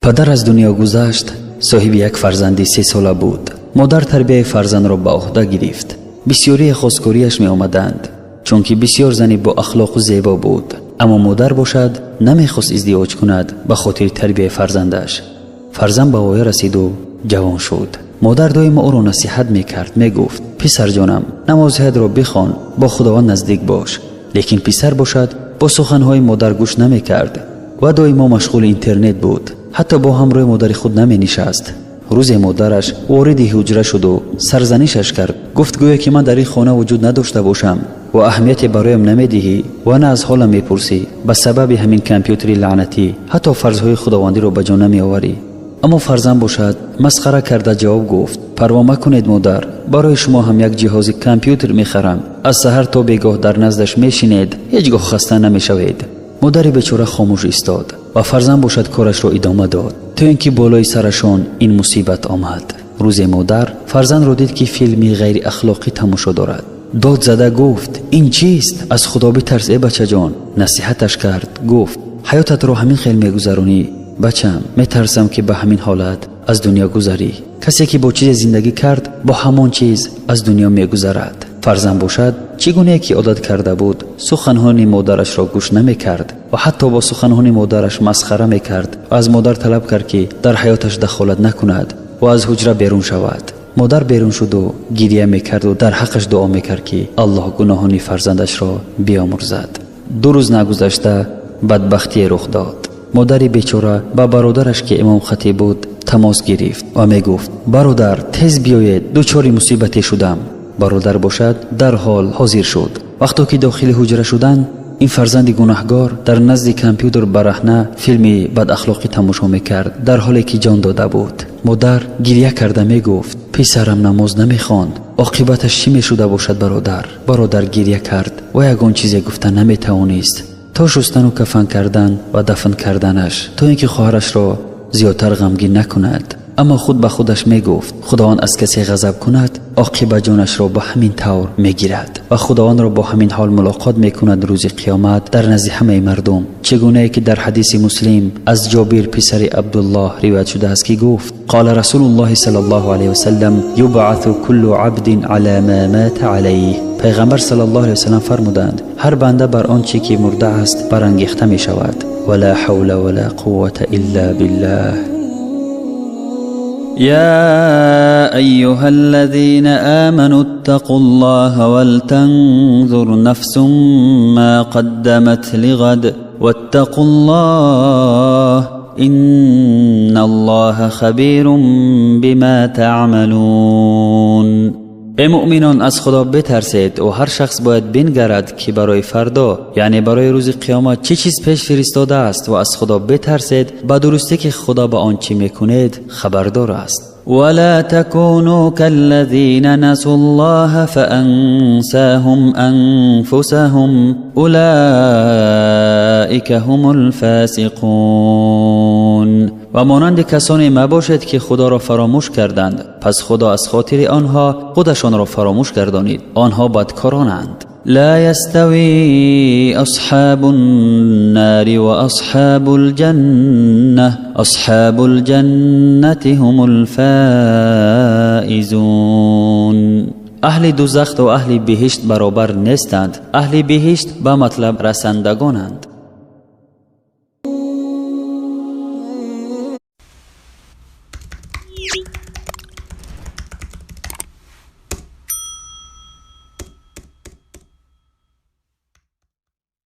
Падар аз дунё гузашт, соҳиби як фарзанди 3 сола буд. Модар тарбияи фарзандро ба уҳда гирифт. Бисёрие хосгориаш меомаданд, чунки бисёр зани бо ахлоқу зебо буд. Аммо модар бошад, намехост издивоҷ кунад ба хотири тарбияи фарзандаш. Фарзанд ба воя расиду ҷавон шуд. Модар доимо ӯро насиҳат мекард, мегуфт: «Писарҷонам, намозҳоятро бихон, бо Худованд наздик бош». Лекин писар бошад, бо суханҳои модар гӯш намекард ва доимо машғули интернет буд, ҳатто бо ҳамроҳи модари худ наменишаст. Рӯзе модараш вориди ҳуҷра шуду сарзанишаш кард. Гуфт: «Гӯё ки ман дар ин хона вуҷуд надошта бошам ва аҳамияте бароям намедиҳӣ ва на аз ҳолам мепурсӣ. Ба сабаби ҳамин компютери лаънатӣ ҳатто фарзҳои худовандиро ба ҷо намеоварӣ». Аммо фарзанд бошад, масхара карда ҷавоб гуфт: «Парво макунед, модар, барои шумо ҳам як ҷиҳози компютер мехарам. Аз саҳар то бегоҳ дар наздаш мешинед, ҳеҷ гоҳ хаста намешавед». Модари бечора хомӯш истод ва фарзанд бошад, корашро идома дод, то ин ки болои сарашон ин мусибат омад. Рӯзе модар фарзандро дид, ки филми ғайриахлоқӣ тамошо дорад. Дод зада гуфт: «Ин чист? Аз Худо битарс, э бачаҷон». Насиҳаташ кард, гуфт: «Ҳаётатро ҳамин хел мегузаронӣ, бачам. Метарсам, ки ба ҳамин ҳолат аз дунё гузарӣ. Касе ки бо чизе зиндагӣ кард, бо ҳамон чиз аз дунё мегузарад». Фарзанд бошад, чӣ гунае ки одат карда буд, суханҳои модарашро гӯш намекард ва ҳатто бо суханҳои модараш масхара мекард ва аз модар талаб кард, ки дар ҳаёташ дахолат накунад ва аз ҳуҷра берун шавад. Модар берун шуду гирия мекарду дар ҳаққаш дуо мекард, ки Аллоҳ гуноҳони фарзандашро биомӯрзад. 2 рӯз нагузашта бадбахтие рух дод. Модари бечора ба бародараш, ки имомхатиб буд, тамос гирифт ва мегуфт: «Бародар, тез биёед, дучори мусибате шудам». Бародар бошад, дарҳол ҳозир шуд. Вақто ки дохили ҳуҷра шуданд, ин фарзанди гунаҳгор дар назди компютер бараҳна филми бадахлоқӣ тамошо мекард, дар ҳоле ки ҷон дода буд. Модар гирья карда мегуфт: «Писарам намоз намехонд, оқибаташ чӣ мешуда бошад, бародар?» Бародар гирья кард ва ягон чизе гуфта наметавонист, то шустану кафан кардан ва дафн карданаш, то ин ки хоҳарашро зиёдтар ғамгин накунад. Аммо худ ба худаш мегуфт: «Худованд аз касе ғазаб кунад, оқибат ҷонашро ба ҳамин тавр мегирад ва Худовандро бо ҳамин ҳол мулоқот мекунад рӯзи қиёмат дар назди ҳамаи мардум». Чӣ гунае ки дар ҳадиси Муслим аз Ҷобир писари Абдуллоҳ ривоят шудааст, ки гуфт: قال رسول الله صلى الله عليه وسلم: يبعث كل عبد على ما مات عليه. Пайғамбар саллаллоҳу алайҳи васаллам фармуданд: «Ҳар банда бар он чӣ ки мурда аст, барангехта мешавад». ولا حول ولا قوة إلا بالله. يا أيها الذين آمنوا اتقوا الله ولتنظر نفس ما قدمت لغد واتقوا الله إن الله خبير بما تعملون. Эй муъминон, аз Худо битарсед ва ҳар шахс бояд бингарад, ки барои фардо, яъне барои рӯзи қиёмат, чӣ чиз пеш фиристодааст, ва аз Худо битарсед, ба дурустӣ ки Худо ба он чӣ мекунед хабардор аст. ولا تكونوا كالذين نسوا الله فأنساهم أنفسهم أولئك هم الفاسقون. Ва монанди касоне мабошед, ки Худоро фаромӯш карданд, пас Худо аз хотири онҳо худашонро фаромӯш гардонид. Онҳо бадкоронанд. لا يستوي أصحاب النار وأصحاب الجنة، أصحاب الجنة هم الفائزون. Аҳли дузах ва аҳли биҳишт баробар нестанд. Аҳли биҳишт ба матлаб расандагонанд.